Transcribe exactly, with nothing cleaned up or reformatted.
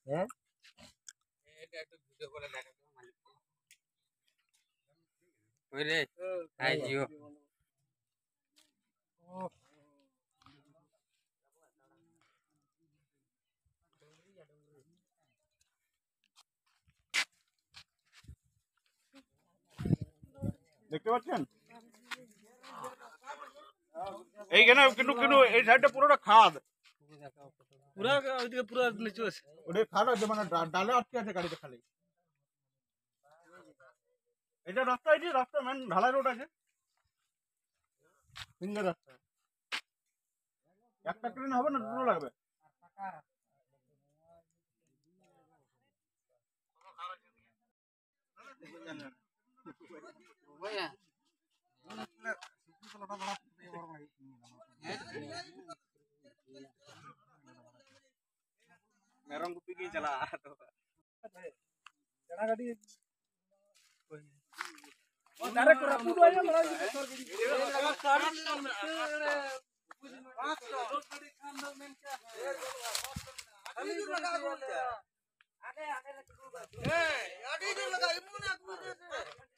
ᱦᱮᱸ? ᱳᱭ ᱨᱮ, ᱟᱭ ᱡᱤᱭᱳ᱾ দেখতে পাচ্ছেন? এইখানে কিন্তু, কিন্তু এই সাইডটা পুরোটা খাদ। পুরা ওইদিকে পুরা নিচু আছে। ওটা খাদ আছে, মানে ডা-, ডালে আটকে আছে গাড়িটা খালি। এটা রাস্তা, এই যে রাস্তা, মেন ঢালাই রোড আছে, সিঙ্গেল রাস্তা। একটা ট্রেন হবে না, দুটো লাগবে। ᱢᱮᱨᱚᱢ ᱜᱩᱯᱤ ᱜᱤᱧ ᱪᱟᱞᱟᱜᱼᱟ ᱟᱫᱚ᱾ ᱚ, ᱫᱟᱨᱮ ᱠᱚ ᱨᱟᱹᱯᱩᱫᱚᱜᱼᱟ, ᱧᱮᱞ ᱢᱮ᱾ ᱦᱮᱸ, ᱟᱹᱰᱤ ᱡᱳᱨ ᱞᱟᱜᱟᱜᱼᱟ, ᱮᱢᱚᱱ ᱟᱹᱜᱩᱭ ᱫᱟ ᱥᱮ᱾